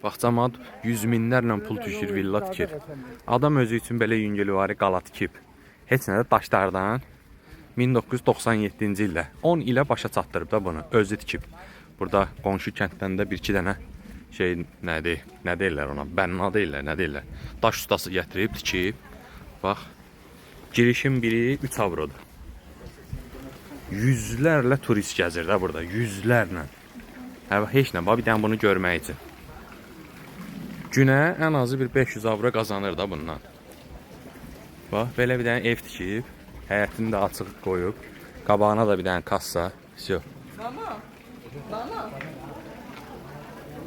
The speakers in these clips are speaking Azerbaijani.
Bax, camaat yüz minlərlə pul tikir, villa tikir. Adam özü üçün belə yüngülvari qala tikib. Heç nə də daşlardan 1997-ci ildə 10 ilə başa çatdırıb da bunu. Özü tikib. Burada qonşu kənddən də bir-iki dənə şey nədir? Nə deyirlər ona? Bənna deyirlər, nə deyirlər? Daş ustası gətirib tikib. Bax. Girişin biri 3 avrodur. Yüzlərlə turist gəzir də burada, yüzlərlə. Hə, heç nə, bax bir dənə bunu görmək üçün. Günə ən azı bir 500 avro qazanır da bundan. Bax, belə bir dənə ev tikib, həyətini də açıq qoyub, qabağına da bir dənə kassa. Vsyo. Mama. Mama.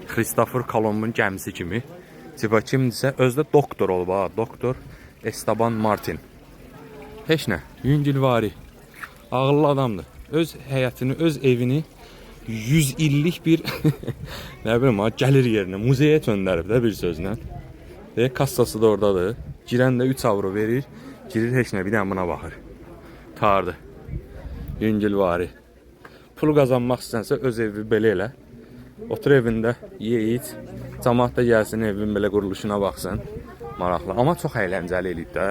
Christopher Columbun gəmisi kimi. Tipa kimdirsə, özü də doktor olub ha, doktor Esteban Martin. Heç nə, yüngülvari. Ağıllı adamdır. Öz həyətini, öz evini 100 illik bir nə bilim ha, gəlir yerinə, muzeyə döndərib də bir sözlə. Deyə kassası da oradadır. Girən də 3 avro verir. Girir heç nə, bir dənə buna baxır. Tardı. Yüngülvari. Pul qazanmaq istənsə öz evi belə elə. Otur evində, ye, iç. Camaat da gəlsin evin belə quruluşuna baxsın. Maraqlı. Amma çox əyləncəli eləyib də.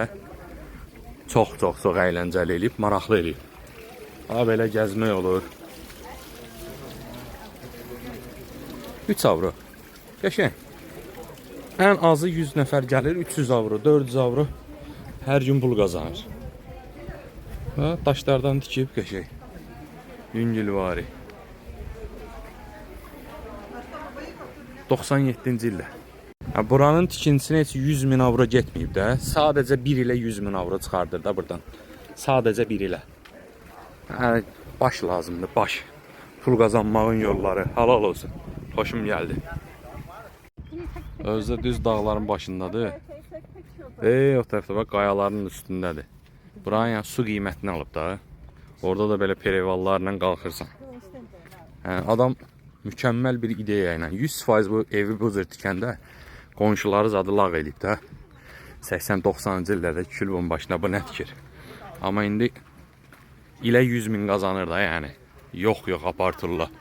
Çox, çox, çox əyləncəli eləyib, maraqlı eləyib. Ha belə gəzmək olur. 3 avro. Qəşəng. Ən azı 100 nəfər gəlir, 300 avro, 400 avro hər gün pul qazanır. Ha, daşlardan tikib qəşəng. Yüngülvari. 97-ci ildə. Ha, buranın tikintisinə heç 100 min avro getməyib də. Sadəcə 1 ilə 100 min avro çıxardır da burdan. Sadəcə 1 ilə. Hə, baş lazımdır, baş. Pul qazanmağın yolları. Halal olsun. Xoşum gəldi. Özü də düz dağların başındadır. Ey, o tərəfdə bax qayaların üstündədir. Buranın yəni su qiymətini alıb da. Orada da belə perevallarla qalxırsan. Yəni adam mükəmməl bir ideya ilə 100% bu evi bu cür tikəndə qonşuları zadı lağ eləyib də. 80-90-cı illərdə külbün başına bu nə tikir? Amma indi ilə 100 min qazanır da yəni. Yox, yox, apartırlar.